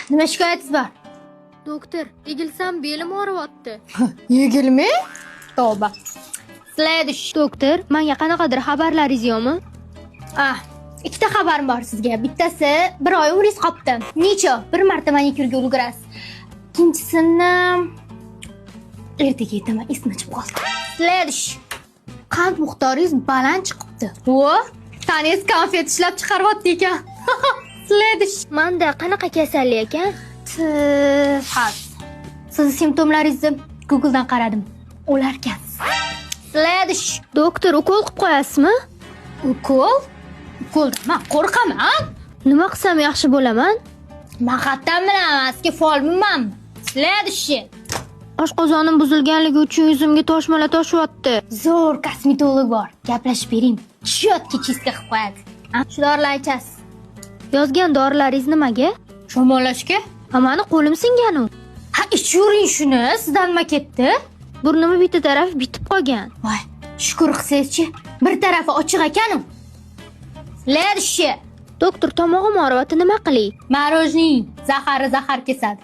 Nima shikoyatingiz bor? Doktor, egilsam belim og'riyapti. Egilma? Tavba. Следующий. Doktor, menga qanaqadir xabarlaringiz yo'qmi? Ah, ikkita xabarim bor sizga. Bittasi, bir oy umringiz qolibdi. Necha? Bir marta manikyurga ulgurasiz. Ikkinchisini ertaga aytaman, esimdan chiqib qoldi. Следующий. Qand miqdoringiz baland chiqibdi. Vo, tanangiz konfet ishlab chiqaryapti ekan. Следующий. Manda qanaqa kasallik ekan? Tif. Sizni simptomlaringizni Google'dan qaradim. O'larkansiz. Следующий. Doktor, ukol qilib qo'yasizmi? Ukol? Ukoldan man qo'rqaman. Nima qilsam yaxshi bo'laman? Man qayerdan bilaman, sizga folbinmanmi? Следующий. Oshqozonim buzilganligi uchun yuzimga toshmalar toshyapti. Zo'r kosmetolog bor. Gaplashib bering. Чётко чистка qilib qo'yadi. A, shu dorilarni ichasiz. Yozgan dorilaringiz nimaga? Shamollashga? A, mani qo'lim singanu. Ha, ichavering shuni. Sizdan nima ketdi? Burnimni bitta tarafi bitib qolgan. Voy, shukur qilsangizchi, bir tarafi ochiq ekanu. Следующий. Doktor, tomog'im og'riyapti, nima qilay? Мороженое zahari zahar kesadi.